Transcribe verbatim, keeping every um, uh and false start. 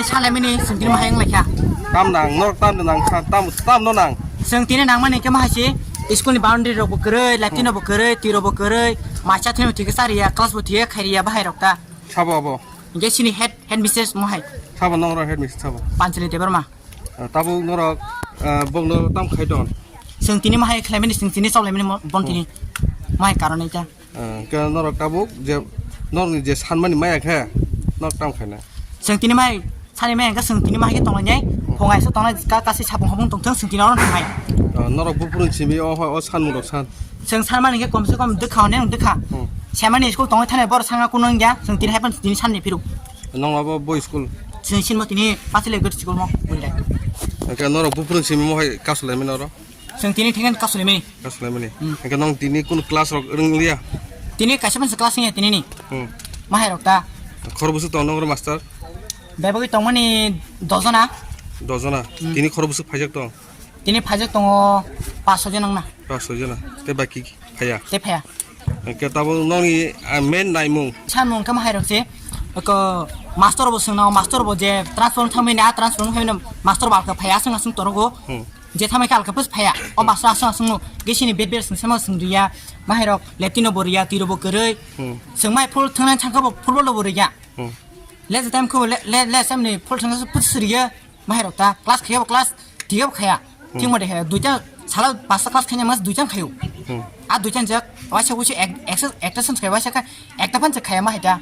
Salaimani chwng tini mahai wnglaikha. Tam nang, norok tam nang kha, tam, tam no nang. Chwng tini nangmani khe mahai se school ni boundary rok bo kwrwi, latrine rok bo kwrwi, twi rok bo kwrwi, macha thwimwi thwikhe chariya, class bo thwikhe khairiya bahai rok ta. Sabo abo. Hingke sini head, head mistress mohai. Sabo nongro head mistress sabo. Panchali Debbarma. Ah, tabuk norok, ah, bongno tam khai ton. Chwng tini mahai khlaimani, chwng tini chaulaimani mo-, bon tini. Hmm. Mahai karon ita. Ah, ke norok tabuk je, norokni je sanmani maya khe, norok tam khaina. Chwng tini mahai, sani maya khe chwng tini mahai khe tongnai. Hmm. Phungai se tongnai ka, kasi sapung hapung tongthwng chwng tini oro thangnai. Ah, norok buphuru simi o, o sanmung rok san. Chwng sanmani khe komse kom dwkha hwnwi ang dwkha. Hmm. Semani school tongwi thani bor sanga kuno wngya, chwng tini hai phano tini sanni phiruk. Nong abo bo school? Chwng sinmo tini Pasile Girls School mo building. Hwnkhe norok buphuru simi mo hai kasu laimani oro? Chwng tini thengkhe kasu laimani. Kasu laimani. Hmm. Hwnkhe nong tini kun class rok rwngliya? Tini kaisa phano class wngya tini ni. Hmm. Mahai rok ta. Khorok bwswk tongo nong oro master? Bebagwi tongmani dojona. Dojona. Hmm. Tini khorok bwswk phaijak tong? Tini phaijak tongo paso jona wngna. Paso jona. Tei baki phaiya? Tei phaiya. Hwnkhe tabuk nokni, ah, main naimung? Samung khe mahairok se, eko master bo swngnao, master bo je transfer thangmani, a transfer thangmani master bo alka phaiya, aswk aswk torogo. Hmm. Je thamai khe alka pus phaiya. O master aswk aswk no, gesini bed bed swng sama swng riya, mahairok leptino bo riya, tiro bo kwrwi. Hmm. Swng mai phul thangna changka bo football bo riya. Hmm. Le je time ko le, le, le samni phul thangna pus riya. Mahairok ta class khayabo class tiga khaya. Hmm. Thik mode khaya duita sala pasta class khanya mas duita khayo. Hmm. A duita jak waisa kuchi ek, ek, ekta sens khaya waisa kha ekta phan khaya mahai ta.